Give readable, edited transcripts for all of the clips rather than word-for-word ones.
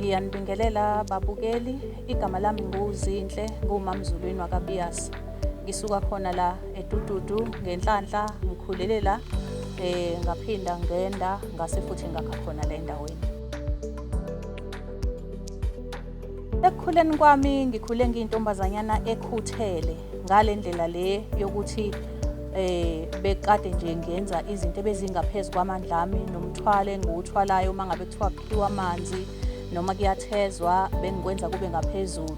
Ngiyanibingelela babukeli, igama lami nguZinhle, nguMamZulwini wakaBiyas. Ngisuka khona la eDududu ngenhlanhla ngikhulele la ngaphinda ngenda ngase futhi ngakha khona la endaweni. Ekukhuleni kwami ngikhule ngiyintombazanyana ekhuthele ngale ndlela le yokuthi bekade nje ngenza izinto ebezingaphezu kwamandla ami nomthwalo engiwuthwalayo uma ngabe kuthiwa kukhiwa amanzi noma kuyathezwa bengikwenza kube ngaphezulu.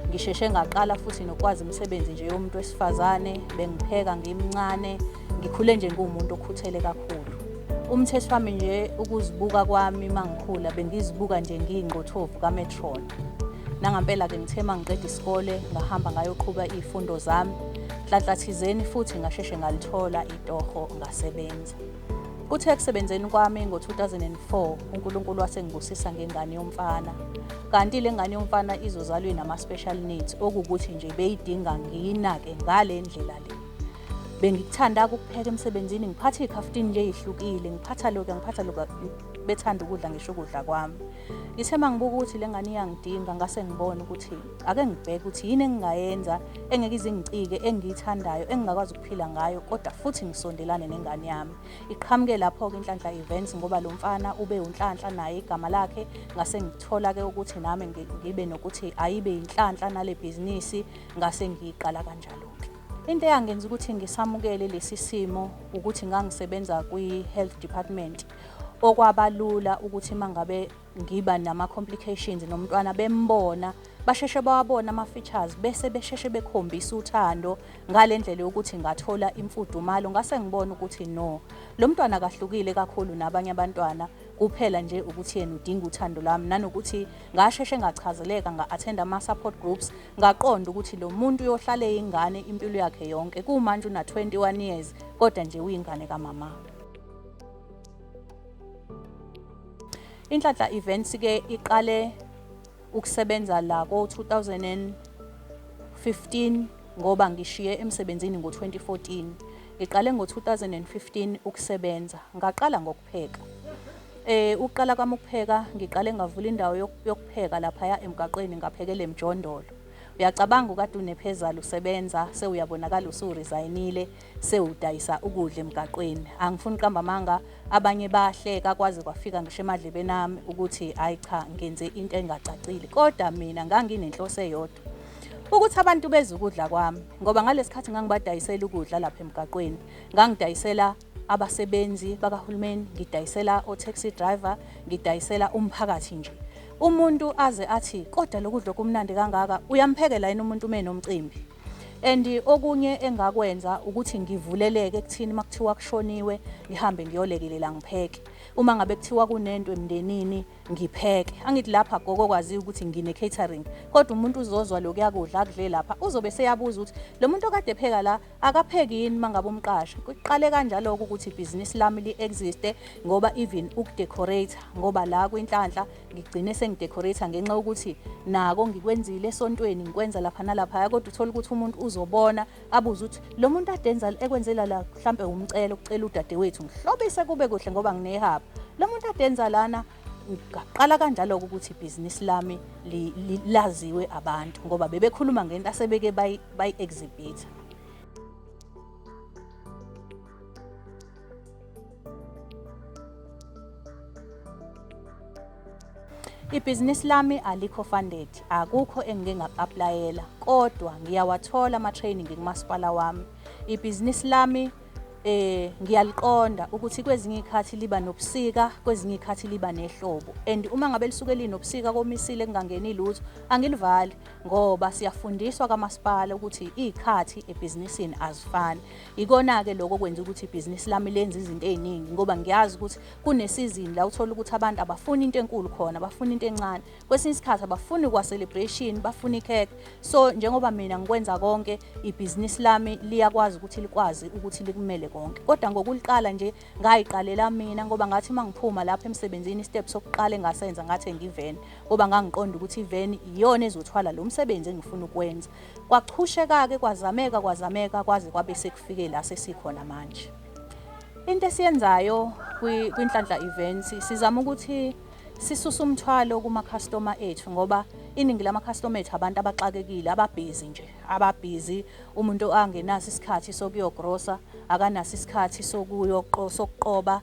Ngisheshe ngaqala futhi nokwazi imisebenzi nje yomuntu wesifazane, bengipheka ngimncane, ngikhule nje ngiwumuntu okhuthele kakhulu. Umthetho wami nje ukuzibuka kwami uma ngikhula bengizibuka nje ngiyingqothovu kametron. Nangampela-ke ngithe uma ngiqeda isikole ngahamba ngayoqhuba iy'fundo zami. Nhlanhla thizeni futhi ngasheshe ngalithola itoho ngasebenza. Kuthe ekusebenzeni kwami ngo-2004 uNkulunkulu wasengibusisa ngengane yomfana. Kanti le ngane yomfana izozalwa inama-special needs okuwukuthi nje beyidinga ngiyinake ngale ndlela le. Bengikuthanda ukupheka emsebenzini ngiphatha iy'khaftini nje ey'hlukile ngiphatha lokhu ngiphatha lokhu bethanda ukudla ngisho ukudla kwami. Ngithe uma ngibuka ukuthi le ngane iyangidinga ngase ngibona ukuthi ake ngibheke ukuthi yini engingayenza engeke izingicike engiyithandayo engingakwazi ukuphila ngayo kodwa futhi ngisondelane nengane yami. Iqhamuke lapho-ke Inhlanhla Events ngoba lo mfana ube uNhlanhla naye igama lakhe ngase ngithola-ke ukuthi nami ngibe nokuthi ayibe inhlanhla nale bhizinisi ngase ngiyiqala kanjalo-ke. Into eyangenza ukuthi ngisamukele lesi simo ukuthi ngangisebenza kwi-health department okwabalula ukuthi uma ngabe ngiba nama-complications nomntwana bembona basheshe bawabona ama-features bese besheshe bekhombisa uthando ngale ndlela yokuthi ngathola imfudumalo ngase ngibona ukuthi no lo mntwana akahlukile kakhulu nabanye abantwana kuphela nje ukuthi yena udinga uthando lwami nanokuthi ngasheshe ngachazeleka nga-attend ama-support groups ngaqonda ukuthi lo muntu uyohlala eyingane impilo yakhe yonke kumanje una-21 years kodwa nje uyingane kamama. Inhlanhla Events ke iqale ukusebenza la ko-2015 ngoba ngishiye emsebenzini ngo-2014. Ngiqale ngo-2015 ukusebenza, ngaqala ngokupheka. Ukuqala kwami ukupheka ngiqale ngavula indawo yokupheka laphaya emgaqweni ngaphekela emjondolo. Uyacabanga ukade unephezala usebenza sewuyabonakala usuresayinile sewudayisa ukudla emgaqweni. Angifuni uqamba amanga abanye bahleka kwaze kwafika ngisho emadlebeni ami ukuthi hayi cha ngenze into engacacile kodwa mina nganginenhloso eyodwa ukuthi abantu beze ukudla kwami ngoba ngalesikhathi ngangibadayisela ukudla lapha emgaqweni ngangidayisela abasebenzi bakahulumeni ngidayisela o-taxi driver ngidayisela umphakathi nje umuntu aze athi kodwa lokudla okumnandi kangaka uyamphekela yini umuntu uma enomcimbi. And okunye engakwenza ukuthi ngivuleleke ekuthini uma kuthiwa kushoniwe ngihambe ngiyolekelela ngipheke. Uma ngabe kuthiwa kunento emndenini ngipheke. Angithi lapha gogo kwaziwa ukuthi ngine-catering kodwa umuntu uzozwa lokuya kudla akudle lapha uzobe seyabuza ukuthi lo muntu okade epheka la akapheki yini uma ngabe umqasha. Kuqale kanjalo-ke ukuthi ibhizinisi lami li-existe ngoba even ukudecorate ngoba la kwiNhlanhla ngigcine sengidecorate ngenxa yokuthi nako ngikwenzile esontweni ngikwenza lapha nalaphaya kodwa uthola ukuthi umuntu uzobona abuze ukuthi lo muntu adenza ekwenzela la mhlampe umcelo ukucela udadewethu ngihlobise kube kuhle ngoba nginehaba lo muntu adenza lana ngaqala kanjalo ukuthi ibhizinisi lami laziwe abantu ngoba bebekhuluma ngento asebeke bayi-exhibit. Ibhizinisi lami alikho funded, akukho engike ngaku-aplayela kodwa ngiyawathola ama-training kumasipala wami. Ibhizinisi lami ngiyaliqonda ukuthi kwezinye izikhathi liba nobusika, kwezinye izikhathi liba nehlobo and uma ngabe lisuke linobusika komisile kungangeni lutho angilivali ngoba siyafundiswa kamasipala ukuthi izikhathi ebhizinisini azifani. Ikona-ke lokho okwenza ukuthi ibhizinisi lami lenze izinto ey'ningi ngoba ngiyazi ukuthi kunesizini la uthola ukuthi abantu abafuni into enkulu khona, bafuna into encane. Kwesinye isikhathi abafuni kwa-celebration, bafuna ikhekhe. So njengoba mina ngikwenza konke, ibhizinisi lami liyakwazi ukuthi likwazi ukuthi likumele konke. Kodwa ngokuliqala nje ngayiqalela mina ngoba ngathi uma ngiphuma lapha emsebenzini istep sokuqala engasenza ngathenga iveni ngoba ngangiqonda ukuthi iveni iyona ezothwala lo msebenzi engifuna ukwenza. Kwachusheka-ke kwazameka kwazameka kwaze kwabe sekufike la sesikhona manje. Into esiyenzayo kwiNhlanhla Events sizama ukuthi Sisusa umthwalo kumakhastoma ethu ngoba iningi lamakhastoma ethu abantu abaxakekile, ababhizi nje, ababhizi. Umuntu angenaso isikhathi sokuyogrosa, akanaso isikhathi sokuqoba,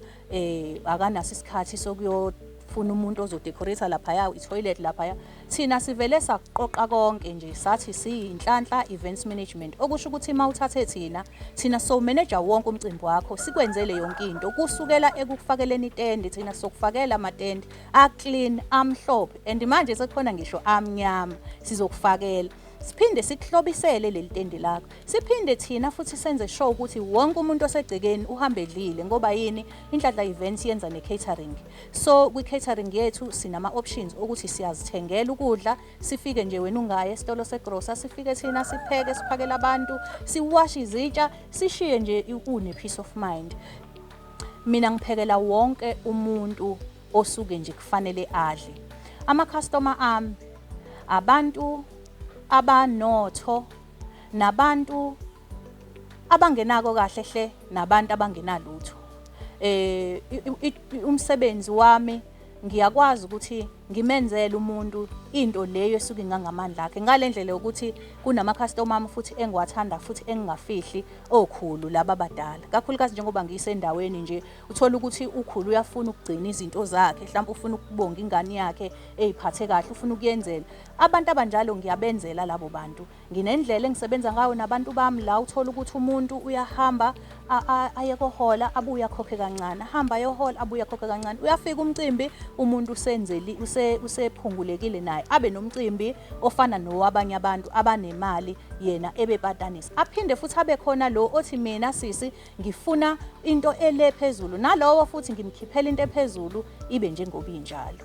akanaso isikhathi sokuyofuna umuntu ozodecorate laphaya, i-toilet laphaya. Thina sivele sakuqoqa konke nje, sathi siyiNhlanhla Events Management, okusho ukuthi uma uthathe thina, thina so-manager wonke umcimbi wakho, sikwenzele yonke into kusukela ekukufakeleni itende. Thina sokufakela amatende a-clean, amhlophe, and manje sekukhona ngisho amnyama. Sizokufakela, siphinde sikuhlobisele leli tende lakho, siphinde thina futhi senze sure ukuthi wonke umuntu osegcekeni uhambe edlile. Ngoba yini? Inhlanhla Events yenza ne-catering. So kwi-catering yethu sinama-options okuthi siyazithengela ukudla, sifike nje, wena ungaye esitolo segrosa, sifike thina sipheke, siphakele abantu, siwashe izitsha, sishiye nje une-peace of mind. Mina ngiphekela wonke umuntu osuke nje kufanele adle. Ama-customer ami abantu abanotho nabantu abangenako kahle hle nabantu abangenalutho. Umsebenzi wami ngiyakwazi ukuthi ngimenzele umuntu into leyo esuke ingangamandla akhe, ngale ndlela yokuthi kunama-customer ami futhi engiwathanda futhi engingafihli, okhulu laba abadala, kakhulukazi njengoba ngisendaweni nje, uthola ukuthi ukhulu uyafuna ukugcina izinto zakhe, mhlawumbe ufuna ukubonga ingane yakhe eyiphathe kahle, ufuna ukuyenzela. Abantu abanjalo ngiyabenzela labo bantu. Nginendlela engisebenza ngayo nabantu bami la uthola ukuthi umuntu uyahamba aye kohola, abuye akhokhe kancane, ahamba ayohola, abuye akhokhe kancane. Uyafika umcimbi, umuntu usenzeli usephungulekile, naye abe nomcimbi ofana nowabanye abantu abanemali, yena ebepatanisa. Aphinde futhi abe khona lo othi, "Mina sisi ngifuna into ele phezulu," nalowo futhi ngimkhiphela into ephezulu ibe njengoba injalo.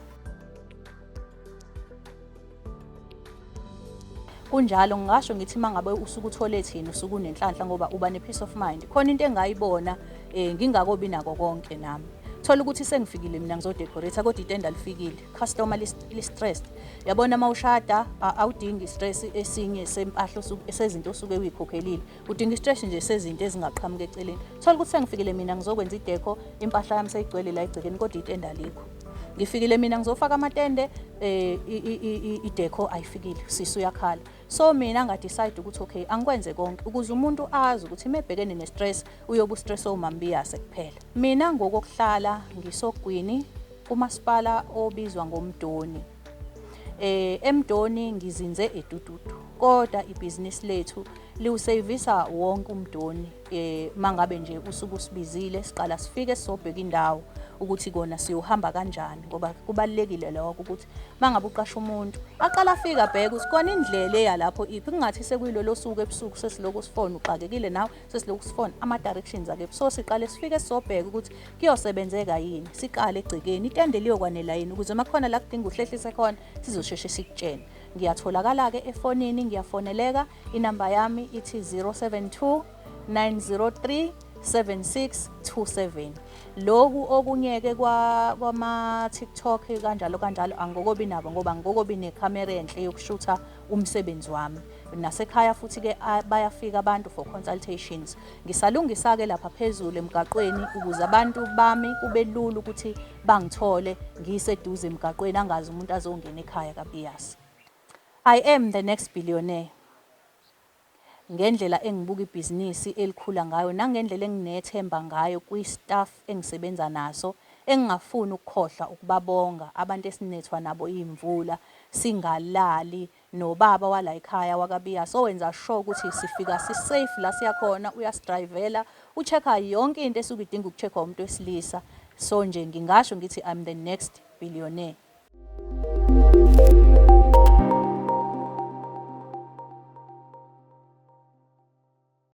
Kunjalo, ngingasho ngithi uma ngabe usuke uthole thina, usuke unenhlanhla ngoba uba ne-peace of mind. Khona into engayibona ngingakobi nako konke nami, thola ukuthi sengifikile mina ngizodecorate, kodwa itende alifikile, customer li-stressed. Yabona, uma ushada awudingi i-stress esinye sempahla sezinto osuke uyikhokhelile, udinga i-stress nje sezinto ezingaqhamuka eceleni. Thola ukuthi sengifikile mina ngizokwenza i-decor, impahla yami seyigcwele la egcekeni, kodwa itende alikho. Ngifikile mina ngizofaka amatende, i-decor ayifikile, sisi uyakhala. So mina nga-decide ukuthi okay, angikwenze konke ukuze umuntu azi ukuthi uma ebhekene ne-stress uyobe u-stress owumambiyase kuphela. Mina ngokokuhlala ngisogwini kumasipala obizwa ngoMdoni. EMdoni ngizinze eDududu, kodwa ibhizinisi lethu liwusevisa wonke uMdoni. Mangabe nje usuke usibizile, siqala sifike sizobheka indawo ukuthi kona siyohamba kanjani, ngoba kubalulekile lokho ukuthi mangabe uqasha umuntu aqala afika abheke ukuthi kona indlela eya lapho iphi, kungathi sekuyilolo suku ebusuku sesilokhu sifona, uxakekile nawe, sesilokhu sifona ama-directions akephi. So siqale sifike sizobheka ukuthi kuyosebenzeka yini, siqale egcekeni, itende liyokwanela yini, ukuze makhona la kudinga uhlehlise khona sizosheshe sikutshene. Ngiyatholakala-ke efonini, ngiyafoneleka. Inamba yami ithi 072 903 7627. Lokhu okunye-ke kwama-TikTok kanjalo kanjalo angikokobi nabo, ngoba angikokobi nekhamera enhle yokushutha umsebenzi wami. Nasekhaya futhi-ke bayafika abantu for consultations. Ngisalungisa-ke lapha phezulu emgaqweni ukuze abantu bami kube lula ukuthi bangithole ngiseduze emgaqweni, angazi umuntu azongena ekhaya kaBiyasi. I am the next billionaire ngendlela engibuka ibhizinisi elikhula ngayo nangendlela enginethemba ngayo kwi-staff engisebenza naso, engingafuni ukukhohlwa ukubabonga, abantu esinethwa nabo iy'mvula singalali, nobaba wala ekhaya wakaBiyasi owenza sure ukuthi sifika si-safe la siyakhona, uyasidrayivela, u-check-a yonke into esuke idinga uku-check-wa umuntu wesilisa. So nje ngingasho ngithi I'm the next billionaire.